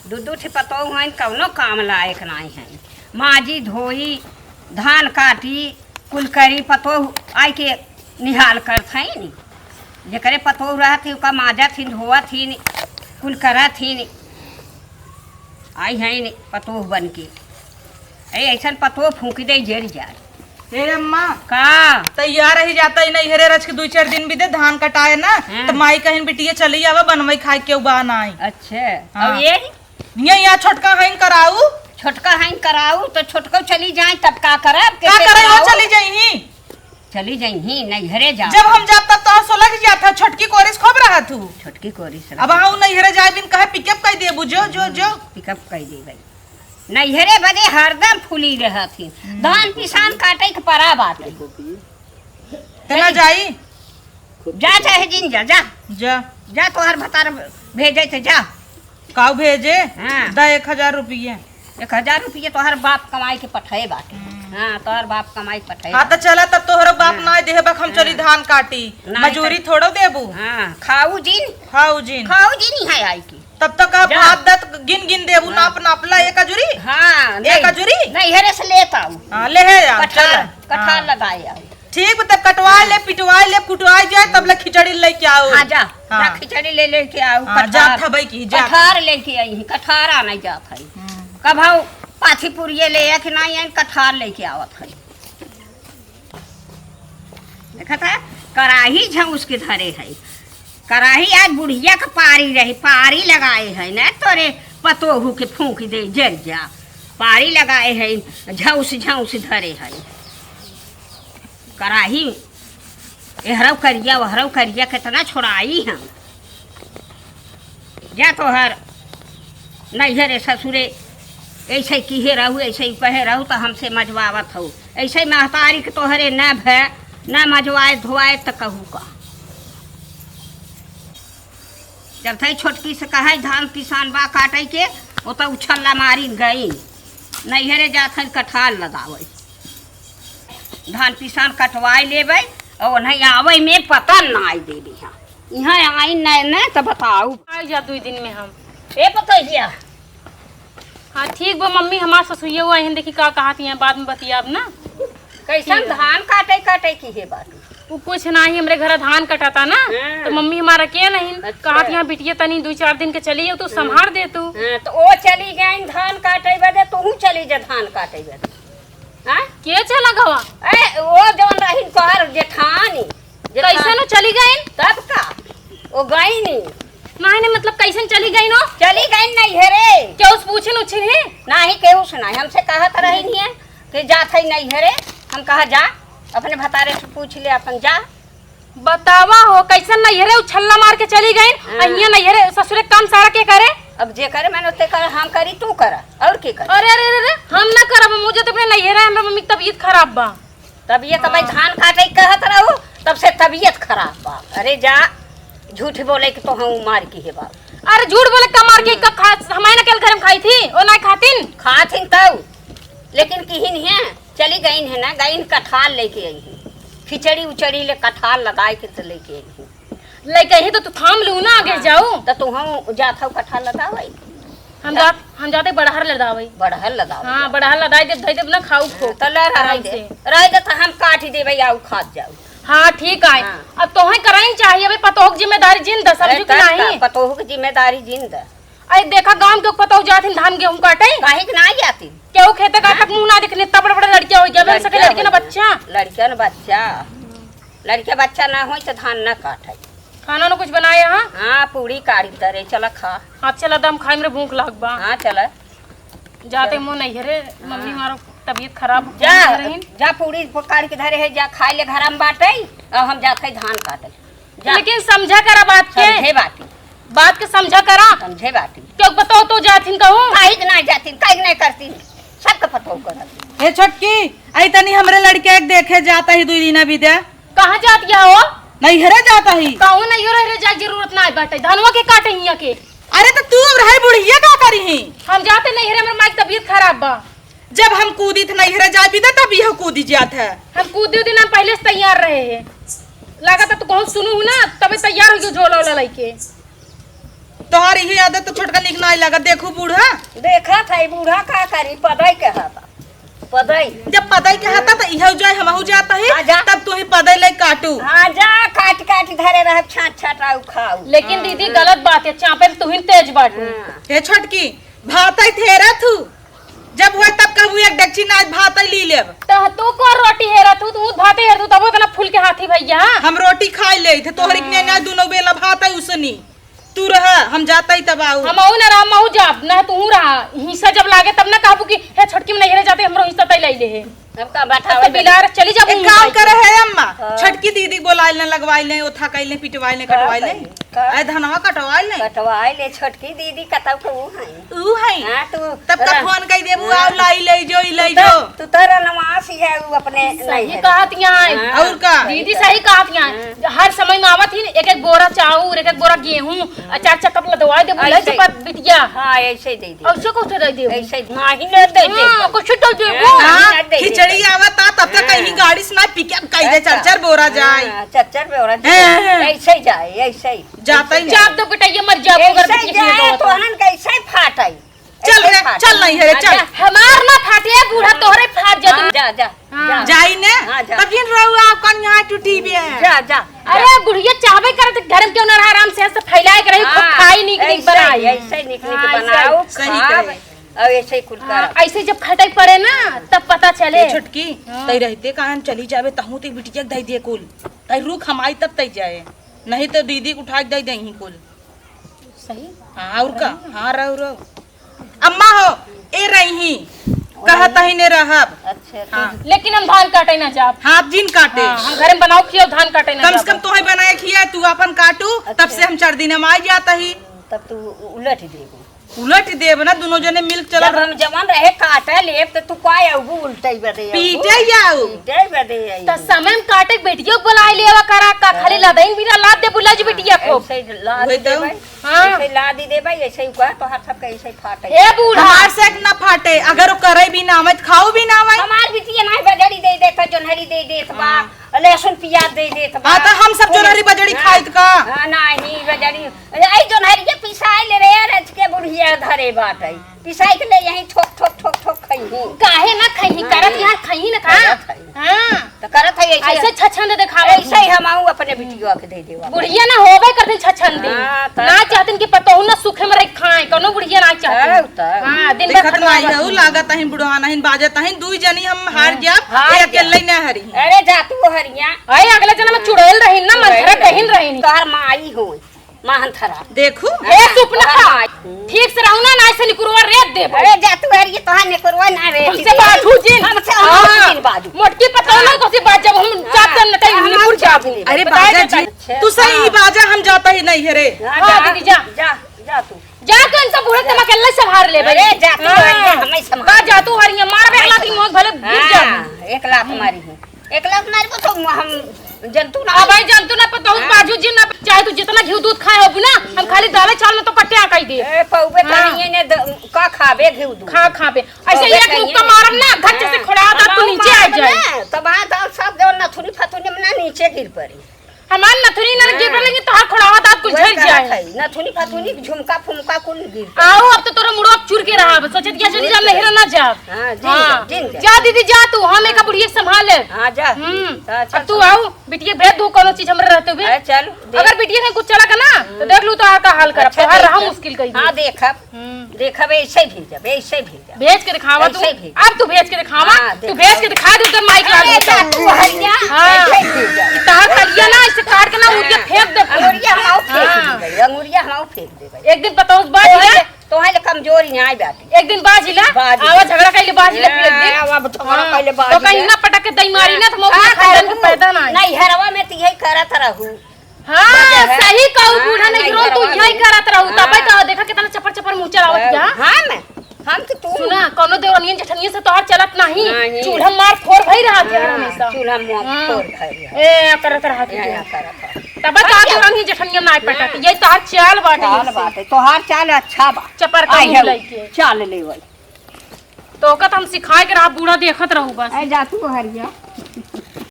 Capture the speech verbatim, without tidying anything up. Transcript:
दू दू ठे पतोह हइन, कउनो काम लायक नाहीं हइन। माजी धोई, धान काटी, कुल करी, पतोह आइके निहाल करत हइन। जेकरे पतोह रहत ही, ओका माजत हीन, धोवत हीन, कुल करत हीन। आई हइन पतोह बनके। ए, अइसन पतोह फूँकि दे, जरि जाए। ए अम्मा, का? तैयार रहि जात ही, नैहरे रच के दुइ चार दिन बिदे, धान कटाए ना, हाँ। त माई कहिन, "बिटिया चली आवा, बनवइ खाए के उबा नाई।" अच्छा, हाँ। अउ ये? ये यहाँ छोटका हइन कराऊ। छोटका हइन कराऊ, त छोटको चली जाए, तब का करब? का के करब, वो कराऊ? चली जइहीं। चली जइहीं, नैहरे जाब। जब हम जाब, तब तोहर सोलह के जात है, छोटकी कोरिस खूब रहत हूँ। छोटकी कोरिस अब रहत। हम नैहरे जाए बिन कहे पिकअप कइ देबू, जो, जो, जो। पिकअप कइ देबै। नैहरे बदे हरदम फूली रहत ही। हम्म। धान पिसान काटे के परा बाटे। तेना जाई? जा चाहे जिन जा, जा। जा। जा, तोहर भतार भेजे त जा। काऊ भेजे? हाँ। द एक हजार रुपये। एक हजार रुपये तोहर बाप कमाई के पठाए बाटे। हम्म। हाँ, तोहर बाप कमाई के पठाए हाँ, त बाटे। चला तब तोहरो बाप हाँ। ना देहे बा, हम चली हाँ। धान काटी। नाहीं मजूरी त थोड़ो देबू। हाँ, खाऊ जिन। खाऊ जिन। खाऊ जिन है आई की। तब तक आप हाँ। भात दत गिन गिन देबू, हाँ। नाप नाप ला, एक अजुरी? हाँ, एक नहीं। अजुरी? नैहरे से लेत आऊ। हाँ, ले है यार, कठार, चला। कठार हाँ। लगाए आऊ। ठीक, तब कटवाए ले, पिटवाए ले, कुटवाए जाए, तब ले खिचड़ी लेके आऊ। हाँ, जा, हाँ। जा खिचड़ी ले लेके आऊ, हाँ, कठार। जा थबई की, जा। कठार लेके आई, कठार आने जात है। हम्म। कब हऊ पाथी पुरिये ले आ कि नाहीं, कठार लेके आवत है। देखत है, कराही झउस के धरे है। कराही आज बुढ़िया के पारी रही, पारी लगाए है न, तोरे पतोहू के फूँक दे, जर जा। पारी लगाए है, झउस झउस धरे है। कराही एहरौ करिया, ओहरौ करिया, केतना छोड़ाई हम। जा तोहर नैहरे ससुरे, ऐसे किहे रहू, ऐसे ही कहे रहू, त हमसे मजवावत हऊ। ऐसे महतारी के तोहरे न भे, न मजवाए धोआए, त कहू का। चलत है छोटकी से कहै, धान पिसान बा काटै के, ओ त उछल्ला मारिन गईन। नैहरे जात है कठार लगावै। धान पिसान कटवाए लेबै, और नहीं आवै में पता नाई देबे। हाँ, यहाँ आई नहीं, नहीं तो बताऊ। आई जा दुई दिन में हम। ए पतोहिया। हाँ, ठीक बा मम्मी, हमार ससुइया हुआ हैं, देखी का कहत हैं, बाद में बतियाब ना। कैसन ठीक है। धान काटै, काटै किहे बात? उ कुछ नाही, हमरे घरा धान कटाता ना, हाँ। तो मम्मी हमारा के नहीं, अच्छा। कहत यहाँ बिटिया तनी दुई चार दिन के चली जाऊ, तो हाँ। संभार दे तू। हाँ, तो ओ चली गईन धान काटै बदे, तूहू चली जा धान काटै बदे। हाँ? के चला गवा? ए, ओ जौन रहिन तोहार जेठानी। जेठानी। कैसन ओ चली गईन? तब का? ओ गईनी। नाही, नाही, मतलब कैसन चली गईन ओ? चली गईन नैहरे। केहू से पूछिन उछिन ही? नाही, केहू से नाही। हमसे कहत रहिन ही कि जात है नैहरे। हम कहा जा, अपने भतारे से पूछ ले अपन, जा। बतावा हो, कैसन नैहरे उछल्ला मार के चली गईन, हाँ। आ हियां नैहरे ससुरे काम सारा के करे? अब जे करे मन ओते कर, हम करी, तू कर, और के करे? अरे, अरे, अरे, अरे, हम ना करब, मुझे तो अपने नैहरे, हमरा मम्मी की तबीयत खराब बा। तबीयत, हाँ। भाई धान काटै कहत रहू, तब से तबीयत खराब बा। अरे जा, झूठ बोलै के तो हम मार किहे बा। अरे झूठ बोलै का मार के, हम्म। का खा-, हमारे ना कल घर में खाई थी, ओ ना खातिन? खातिन तब, लेकिन किहिन है। चली गईन है ना, गईन कठार लेके आई हैं। खिचड़ी उचड़ी ले कठार लगाए के तो लेके आई हैं। लेके आई तो तू थाम लू ना, आगे हाँ, जाऊ। तो तू हम जात हऊ कठार लगावै। हम जा- जात, हम जाते बड़हर लदावै। बड़हर लदावै हाँ, जा। बड़हर लदाई देब, धई देब ना खाऊ खो। हाँ, तो ले रह आराम दे। से। रह दे तो हम काट ही देबै, आऊ खात जाऊ। हाँ, ठीक आए। हाँ। अब तोहे कराइन चाहिए, अबे पतोह की जिम्मेदारी जिन द, अरे समझू कि तब नहीं? का, पतोह की जिम्मेदारी जिन द। अरे देखा, गांव के पतोह जात हिन धान गेहूं काटे। काहे के ना जाती? केहू खेते का हाँ? तक मुंह ना देखने, इतना बड़ा बड़ा लड़किया हो गया, बन सके लड़किया लड़के ना हो गया। बच्चा। लड़किया ना बच्चा। लड़किया बच्चा ना होई तो धान ना काटे। खाना ना कुछ बनाए हाँ? हाँ, पूरी काढ़ी तरे, चला खा। अच्छा लगा, हम खाए, मेरे भूख लाग बा। हाँ, चला। जाते चल। मुंह नहीं रे, मम्मी हाँ। हमारा तबीयत खराब हो जा, गई रहीन। जा पूरी काढ़ के धरे है, जा खाए ले, घर में बाटे, और हम जाते धान काटे। जा। लेकिन समझा करा बात के। समझे बात। बात के समझा करा। समझे बात। क्यों बताओ तो जाथिन कहूँ? काहे के ना जाथिन, काहे के ना करथिन? सबके पता हो करत। ए छोटकी, आई तनी हमरे लड़के के देखे जाता ही दुई दिन अभी दे। कहाँ जात गया हो? नैहरे जाता ही। कहूँ नैहरे रे जाए जरूरत ना बाटे। धनवा के काटे हिया के। अरे तो तू अब रहे बुढ़िया का करी ही? हम जाते नैहरे, हमरे माई की तबीयत खराब बा। जब हम कूदी थे नैहरे जाए भी दे, तब यह कूदी जात है। हम कूदी दिन हम पहले से तैयार रहे हैं। लागत है तू कहूँ सुनू ना, तबे तैयार हो गयो झोला ओला लेके। त तोहार इहे आदत तो छोटका निक नाहीं लागत। देखू बूढ़ा। देखत है बूढ़ा का करी, पदई के हाथ। पदई। जब पदई के हाथ त इहउ जाए, हमहू जात ही, हाँ, जा। तब तू ही पदई लइ काटू। हाँ, जा, काट काट धरे रहब, छाँट छाँट आउ खाउ। लेकिन हाँ, दीदी, हाँ। गलत बात है, चापे में तू ही तेज बाटू। हाँ। हे छोटकी, भातई थेरा थू, जब होए तब कहबू एक डेगची नाच भातई ली लेब। त तू को रोटी हेरा थू, तू भाते हेरा थू, तब इतना फूल के हाथी भैया। हम रोटी खाई लेइत है, तोहरी के हाँ। ना दुनो बेला भातई उसनी। तू रहा, हम जातई तब आऊ। हमहू ना रहा, हमहू जाब, ना तू रहा। हिस्सा जब लागे तब ना कहबू कि हे छोटकी में नैहरे जाते, हमरो हिस्सा तय लइले हे। अब का बैठा अब तो बिलार चली जाबू एक काम करे है अम्मा, हाँ। छोटकी दीदी बोलाइल ने, लगवाइल ने, ओथा कइल ने, पिटवाइल ने, का कटवाइल ने। कइल? का? आए धनवा कटवाइल ने। कटवाइल ने, छोटकी दीदी कतौ के ऊ हैं। ऊ हैं? हाँ, तू तब का रह। फोन कइ देबू, हाँ। आऊ लाई ले जो, ई ले तू तो, जो। तू तो रनवासी है, ऊ अपने सही नहीं है। कहत यहाँ है। हाँ, अउर का? सही दीदी कहत। सही कहत यहाँ है। हाँ। हर समय में आवत ही एक एक बोरा चाउर, एक एक बोरा गेहूं, अचार चक्का पर दवाई देबू, ले ऐसे। चुपा बिटिया। हाँ, ऐसे दे दे। ऐसे कुछ दे देबू। ऐसे माही न दे दे। हाँ, कुछ तो देबू। हाँ, माही न दे दे। खिचड़ी आवत आ, तब तक हाँ। कहीं गाड़ी से ना पिकअप कइ दे, अच्छा। चार चार बोरा जाए। हाँ, चार चार बोरा हाँ। जाए। ऐसे जाए, ऐसे। जाता ही जाब तो बेटा ये मर जाबो, अगर ऐसे बिटिया जाए, तो हनन कैसे फाटाई? चल ऐसे रे, फाटे। चल नहीं है रे, चल। अच्छा। हमार ना फाटे, बूढ़ा तोहरे फाट जाई। हाँ, जा, जा, हाँ। जा। जाई ने? हाँ, जा। तब फिर रहुआ अपन यहाँ टूटी बे। जा, जा, अरे जा। बुढ़िया चाहबे करत घर में क्यों ना रहा, आराम से, से फैलाए के रही, खूब हाँ, खाई, निक निक ऐसे, बनाई। ऐसे निक निक हाँ, ऐसे। बनाओ, सही खाब, करे। और ऐसे ही कुल हाँ, करब। ऐसे जब खटक पड़े ना, तब पता चले। ए छोटकी, हाँ। तई रहते काहे न चली जाबे, तहूँ ते बिटिया के धई दिए कुल। तई रुक हम आई तब तई जाए, नहीं तो दीदी के उठा के दई देही कुल। सही। हाँ, और का? हाँ, रहो, रहो। अम्मा हो, ए रही ही, कहत ही ने रहब। अच्छा, हाँ। लेकिन हम धान काटे ना जाब। हाँ, आप जिन काटे। हाँ, हम घर में बनाओ खियो, धान काटे ना कम से जाब। कम तोहे बनाए खिया, तू अपन काटू, तब अच्छा। से हम चार दिन हम आ जाता ही। तब तू उलट देबू। उलट देब ना, दुनो जने मिल के चलब। जब हम जवन रहे काटे लेब, त तू का अबू उलटई बदे अबू? पीटे जाऊ। पीटे बदे आई। त समय में काटे के बेटियो के बुलाए लेवा करा, का खाली हाँ। लदइन बिना लाद दे बुलाज बिटिया को। ऐसे लाद वही तो। देबै। हाँ। ऐसे लाद ही देबै, ऐसे ही कहा, तोहार सबके ऐसे फाटे। ए बूढ़ा। हमार से एक ना फाटे, अगर वो करे भी ना आवे, त खाऊ भी ना आवे। हमार बिटिया ना बजड़ी दे देत, जोन्हरी दे देत बा, हाँ। लहसुन पियाज दे देत बा। हाँ, त हम सब जोन्हरी बजड़ी हाँ। खाइत का? हाँ, नाही बजड़ी। ए, आई जोन्हरी के पिसाई ले रे, रच के बुढ़िया धरे बाटे। पिसाई के ले यहीं ठोक, ठोक, ठोक, ठोक खइही। काहे ना खइही? हाँ। करत यार खइही ना का? करत है। हाँ। त करत है ऐसे। ऐसे छछन देखावत ऐसे ही। हम आऊ अपने बिटिया के दे देवा। बुढ़िया ना होबे करथिन छछन दे। हाँ, त ना चाहतिन कि पतोहू ना सुखे में रह खाए, कौनो बुढ़िया ना चाहतिन। हाँ, त। हाँ, दिन भर देखत खटवा नहीं है, उ लागत है बुढ़वा नहीं, बाजत है, दुई जनी हम हार हाँ, जाब, हार ये अकेले जाब। ना हरी। अरे जा तू हरिया। अरे अगले जन्म में चुड़ैल रही ना, चुड़ैल मंथरा रही। कहिन रही। तोहर माई होई। महंथरा। देखू। ए, सुपनखा। हाँ। ठीक से रहू ना, ना ऐसे निकुरवा रेत देबो। अरे, जा तू हरिये, तोहार निकुरवा ना रेत हमसे दे। बाजू जिन। हमसे हाँ। बाजू जिन बाजू। मोटकी पतोह ना हाँ। तो से बात जब हम हाँ। चाप से नटाई हाँ, निकुर जाबू। अरे, बताए बाजा देता जी, है। तू सही हाँ। बाजा हम जाता ही नहीं है रे। हाँ, हाँ, जा, दीदी, जा। जा, जा तू। जा तू इनसे बूढ़े जा। तमक अल्लाह संभाल ले भाई। अरे, जा तू हाँ। हरिये, हमें संभाल का ले। जा तू हरिये, मार बे अल्लाह की मौत भले गिर हाँ, जाबू। एक लात मारी हूँ। एक लाख मारबो तो हम जंतु ना अब भाई जंतु ना पतोहू हाँ। बाजू जी ना, चाहे तू जितना घी दूध खाए हो ना, हम खाली दाल चावल में तो पट्टे आ कई दे। ए, पौबे तो हाँ। नहीं है ने द-, का खाबे घी दूध? खा, खाबे। ऐसे पौबे एक तो मुक्का नहीं है। मारम ना, घर से हाँ। खोड़ा था, तू हम नीचे आ मारम जाए। ना, तो बात और सब जो नथुनी फथुनी में ना नीचे गिर पड़ी। हमार नथुनी ना हाँ। गिर पड़ी, लेकिन तोहार खोड़ा था, तू वही झड़ कहत जाए। है, नथुनी फथुनी झुमका फुमका कुल गिर पड़ी। आओ, अब तो तोरा मुड़वा चुर के रहा, अब सोचत क्या चली जा, नहिरा ना जा। हाँ, जिन हाँ। जा, जिन जा। जा दीदी, जा तू, हम एक बुढ़िया के संभाल ले। हाँ, जा। हम्म। अच्छा, अब तू अच्छा। आओ, बिटिया भेज दू, कोनो चीज हमरे रहते हुए। अरे, चल, दे। अगर बिटिया के कुछ चला गया ना, तो हम्म। देख लू तो का हाल करब, अच्छा, तोहार देख, रहा देख। मुश्किल कई हाँ, दे। देखब। हम्म। देखब, ऐसे भेजब, ऐसे भेजब। भेज के दिखावा तू। ऐसे भेज। अब तू भेज के दिखावा, हाँ, तू देख। भेज के दिखा दे, उधर माइक अरे, लाग जा तू हरिया, हाँ। ऐसे भेजब। तोहार कलिया ना, ऐसे काट के ना, उठ के फेंक दे। अंगुरिया हम आओ फेंक हाँ। देबै, अंगुरिया हम आओ फेंक देबै। एक दिन पतोस बाज तोहरे ले। तोहरे ले कमजोर यहाँ बाटे। एक दिन बाज ले, बाज ले। आवा झगड़ा कइले बाज ले, फिर एक दिन। हाँ, अब झगड़ा हाँ। कइले बाज तो कहीं ले। ना पटक के दई मारी ना, तो मौका हाँ, खाए करबू। पैदा ना आई। नहीं, हरवा में तो यही करत रहू। हाँ, बजे है। सही कहू, हाँ, बूढ़ा नहीं नहीं, रो, तू घरवा यही में। करत रहू, हाँ। तबे तो देखा कितना चपर चपर मुँह चलावत हाँ, गया। हाँ, मैं, हम तो तू। सुना, कोनो देवरनियन जेठनियन से तोहार चलत नहीं। नहीं। चूल्हा मार फोर भई रहत है हाँ, हमेशा। चूल्हा मार हाँ। फोर भई रहत। ए, करत रहत है। ए, करत रहत। तब तो हाँ, आज क्या? हम ही जेठनिया नाय पटत। हाँ। ये तोहार चाल बाटे चाल ऐसे। बाटे। तोहार चाल अच्छा बा। चपर आई कहूँ है, लइके। चाल लेवल। तो ओका तो हम सिखाए के रहा, बूढ़ा देखत रहू बस। ए, जा तू हरिया।